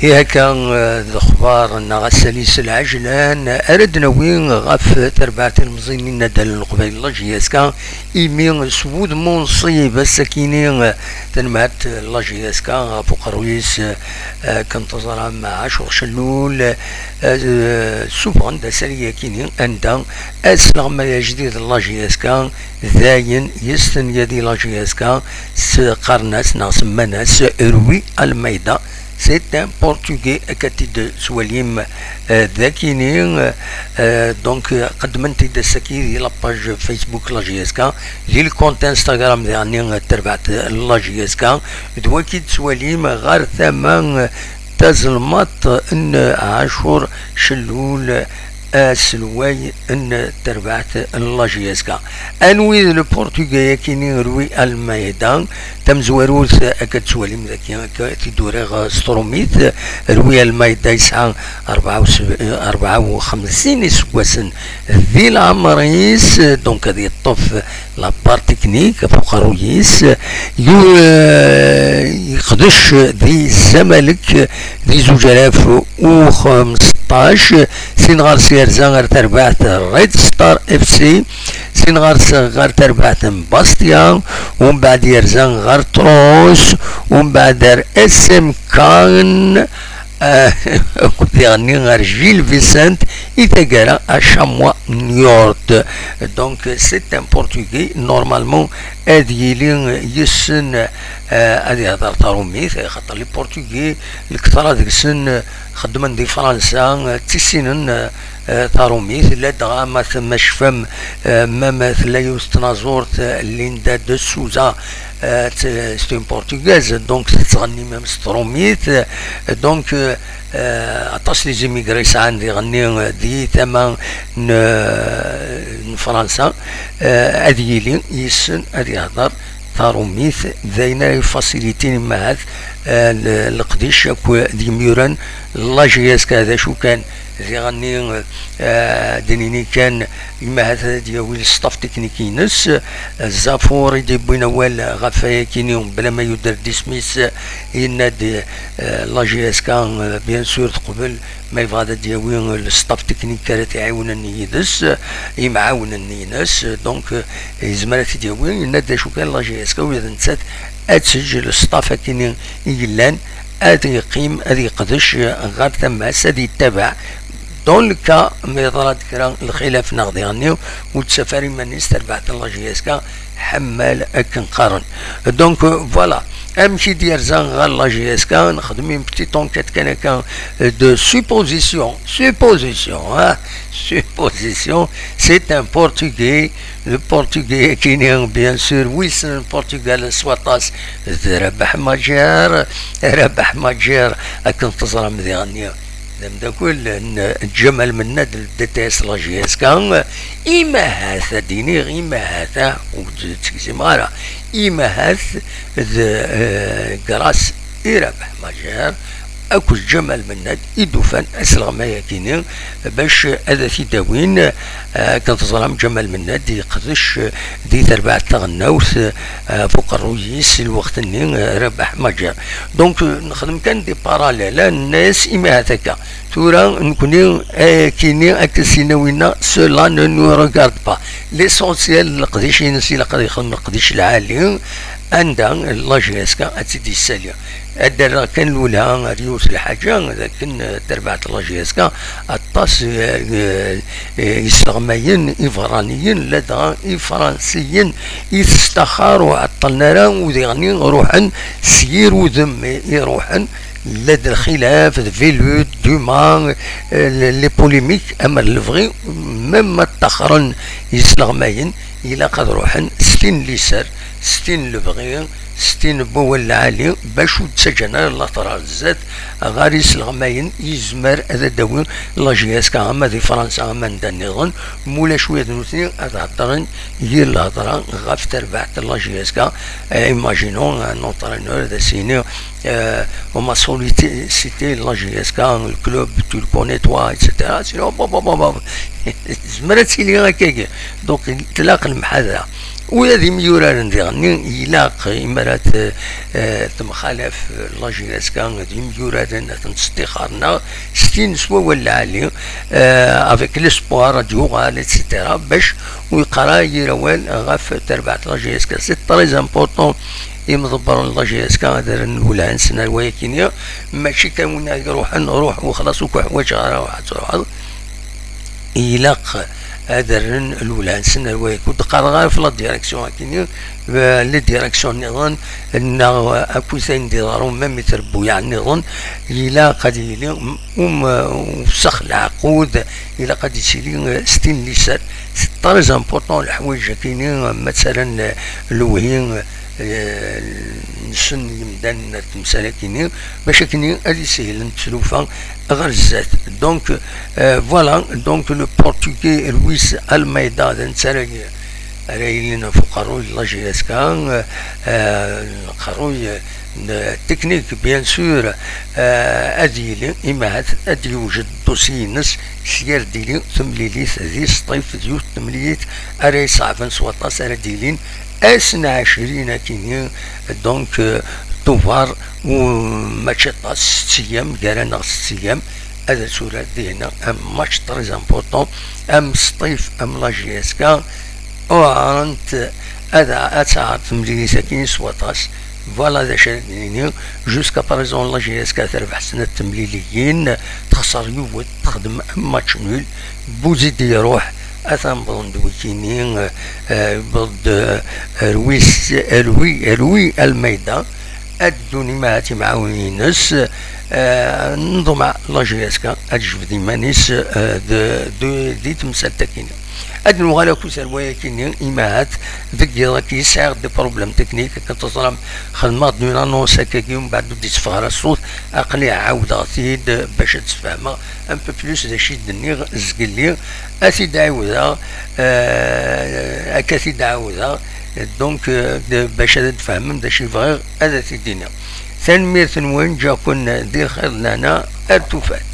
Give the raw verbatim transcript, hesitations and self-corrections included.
Ihi akka, eh, d lexbar neɣ asali s lɛejlan ara d-nawi ɣef terbaɛt ilemẓiyen n Nadal n Leqbayel, la J S K, imi s wudem unṣib ass-akini, eh, tanmert, eh, la J S K ɣef uqerruy-is, eh, akken teẓram, Ɛacur Cellul, eh, eh, ssufɣen-d asali-akini anda asleɣmay ajdid n la J S K, dayen yes-sen yadi la J S K, s-, qqaren-as neɣ semman-as Rui Almeida. C'est un Portugais, akka t-id-twalim, eh, dakini, eh, donc, eh, qeddmen-t-id ass-agi di la page Facebook la J S K, di le compte Instagram diɣenni, eh, terbaɛt la J S K, d waki d-twalim ɣer tama, eh, tazelmaḍt n Ɛacur Cellul, aselway n terbaɛt n la J S K. Anwi d le Portugais-akini Rui Almeida? Tamezwarut, akka d-twalim daki, akka t-id-uriɣ s trumit. Rui Almeida yesɛa rebɛa u seb-, rebɛa u xemsin iseggasen di leɛmer-is, donc ad yeṭṭef la part technique ɣef uqerruy-is. Yu-, eh, yeqdec di Zamalek di zuǧ alaf u xemseṭṭac, sin ɣer-s yerza ɣer terbaɛt Red Star F C, sin ɣer-s ɣer terbaɛt n Bastia, umbeɛd yerza ɣer Troyes, umbeɛd ar S M Caen, eh, diɣenni ɣer Gil Vicente, i taggara à Chamois Niort. Donc, c'est un Portugais, normalement, ad yili yessen, eh, ad yehder tarumit, xaṭer les Portugais, lketṛa deg-sen, eh, xeddmen di Fransa, eh, ttissinen, eh, eh, tarumit, ladɣa ma t-, ma tecfam, eh, ma, ma tella yiwet tnaẓurt, eh, Linda de Souza, eh, t-, c'est une Portugaise, donc tettɣenni même s trumit, eh, donc, eh, eh, aṭas les immigrés sɛan diɣenni, eh, di tama n, eh, n Fransa, eh, ad yili yessen ad yehder tarumit, d ayen ara yefasilitin imahat, eh, l-, leqdic akk d yimyuran, la J S K d acu kan, diɣenni, eh, ad d-nini kan, imahat ad d-yawi le staff technique-ines, eh, Zafour i d-yewwin awal ɣef wayakini, bla ma yuder-d isem-is, yenna-d, eh, la J S K, eh, bien sûr, teqbel, ma yebɣa ad d-yawi le staff technique ara t-iɛiwnen yid-s, imɛawnen-ines, donc, eh, yezmer ad t-id-yawi, yenna-d d acu kan la J S K, ula d nettat ad teǧǧ le staff akini i yellan, ad yeqqim, ad yeqdec ɣer tama-s, ad yettabaɛ. Dans le cas ma yeḍra-d kra lxilaf neɣ diɣenni, ur d-tessafar iman-is terbaɛt n la J S K, ḥemmal akken qqaren. Donc, euh, voilà. Amek i d-yerza ɣer la J S K? Nexdem une petite enquête kan akka, euh, de supposition. Supposition, hein? Supposition. C'est un Portugais. Le Portugais-akini, bien sûr, wi yessnen Portugal s waṭas, d Rabaḥ Maǧer. Rabaḥ Maǧer, akken teẓram diɣenni, d ameddakel n Ǧamal Mennad, le D T S la J S K. Imahat, ad d-iniɣ, imahat, ah, ur d-ttgezzimeɣ ara, imahat d, eh, grâce i Rabaḥ Maǧer akked Ǧamal Mennad i d-ufan asleɣmay-akini bac ad t-id-awin. Eh, akken teẓram, Ǧamal Mennad yeqdec, eh, di terbaɛt taɣelnawt, eh, ɣef uqerruy-is i lweqt-nni, eh, Rabaḥ Maǧer. Donc, eh, nexdem kan des parallèles, ah, nenna-yas imahat akka. Tura, nekkni, eh, akini, akka s-yenna winna, cela ne nous regarde pas. L'essentiel, leqdic-ines ilaq ad yexdem leqdic lɛali, anda la J S K ad tt-id-yessali. Ad d-rreɣ kan lula ar yiwet lḥaǧa, d akken, eh, terbaɛt la J S K aṭas, eh, eh, eh, isleɣmayen iberraniyen, ladɣa ifransiyen, i testaxar ur ɛeṭṭlen ara, u diɣenni ruḥen s yir udem i, i ruḥen, la d lxilaf, d Velud, Duma, eh, les, les polémiques, amer lebɣi, même ma ṭṭaxren yisleɣmayen, ilaq ad ruḥen s tin n liser, s tin n lebɣi, s tin n wawal lɛali, bac ur d-ttaǧǧan ara later ar zdat ɣer yisleɣmayen. Yezmer ad d-tawi la J S K ama di Fransa ama anda nniḍen, mulac wiyaḍ nutni ad heddren yir lhedra ɣef terbaɛt n la J S K. Eh, imaginons un entraîneur ad as-yini, eh, on m'a sollicité la J S K, le club, tu le connais toi, et cetera. Sinon, bon, bon, bon, bon. Tezmer ad tili akkagi. Donc, tlaq lemḥadra. Ula d imyuraren diɣenni ilaq imi ara t-, eh, temxalaf, eh, la J S K d imyuraren ad ten-ttṭixxaren s tin s wawal lɛali, eh, avec l'espoir ad yuɣal, et cetera, bac ur yeqqar ara yir awal ɣef terbaɛt la J S K. C'est très important, imḍebbren la J S K ad rren lwelha-nsen ar wayakini, mačči kan win ay iruḥen, ruḥ u xlaṣ, ur k-uḥwaǧeɣ ara, ruḥ ad truḥeḍ. Ilaq ad rren lwelha-nsen ar wayakini. Ur d-qqareɣ ara ɣef la direction akini, eh, les directions nniḍen, neɣ akk ayen d-iḍerrun, même i trebbuyaɛ nniḍen, ilaq ad yili um, um, usexleɛ qud, ilaq ad yettili, eh, s tin liser. C'est très important leḥwayeǧ akini, eh, ma ttarran, eh, lewhi, eh, nsen yimdanen ar temsal akini, bac akini ad isehlen tlufa ɣer zdat. Donc, euh, voilà, donc le portugais Luis Almeida d netta ara, ara yilin ɣef uqerruy n la J S K, euh, euh, uqerruy, euh, technique, bien sûr, euh, ad yili, imahat ad yewjed dossier-ines s yar d-tili temlilit di Sṭif, d yiwet temlilit ara iṣeɛben s waṭas, ara d-yilin ass n ɛecrin akini, donc, euh, tuvar, u mačči aṭas, setta ayyam, gar-aneɣ setta ayyam, ad turar dinna un match très important, am Sṭif, am la J S K, uɛrent ad, ad taɛer temlilit akini s waṭas. Voilà d acu ara d-nini. Jusqu'à présent, la J S K terbeḥ snat temliliyin, texṣer yiwet, texdem un match nul. Buzidi iruḥ, atan wwḍen-d wikini, eh, yewweḍ-d, eh, Ruiz, Rui, Rui Almeida. Ad ddun imahat imɛawnen-ines, eh, nḍmeɛ la J S K ad tejbed iman-is, eh, d, d, di temsalt-akini. Ad nuɣal akk s rwaya-kini, imahat deg yiḍ-agi sɛiɣ des problèmes techniques, akken teẓram xedmeɣ-d une annonce akkagi, umbeɛd ur d-itteffeɣ ara ṣṣut, aql-i ɛawdeɣ-t-id bac ad d-sfehmeɣ un peu plus d acu i d-nniɣ zgelli, ad t-id-ɛiwdeɣ, euh, akka ad t-id-ɛawdeɣ, donc, euh, de, bac ad d-tfehmem d acu i bɣiɣ ad t-id-iniɣ. Tanemmirt-nwen, ǧǧiɣ-ken di lxir d lehna, ar tufat.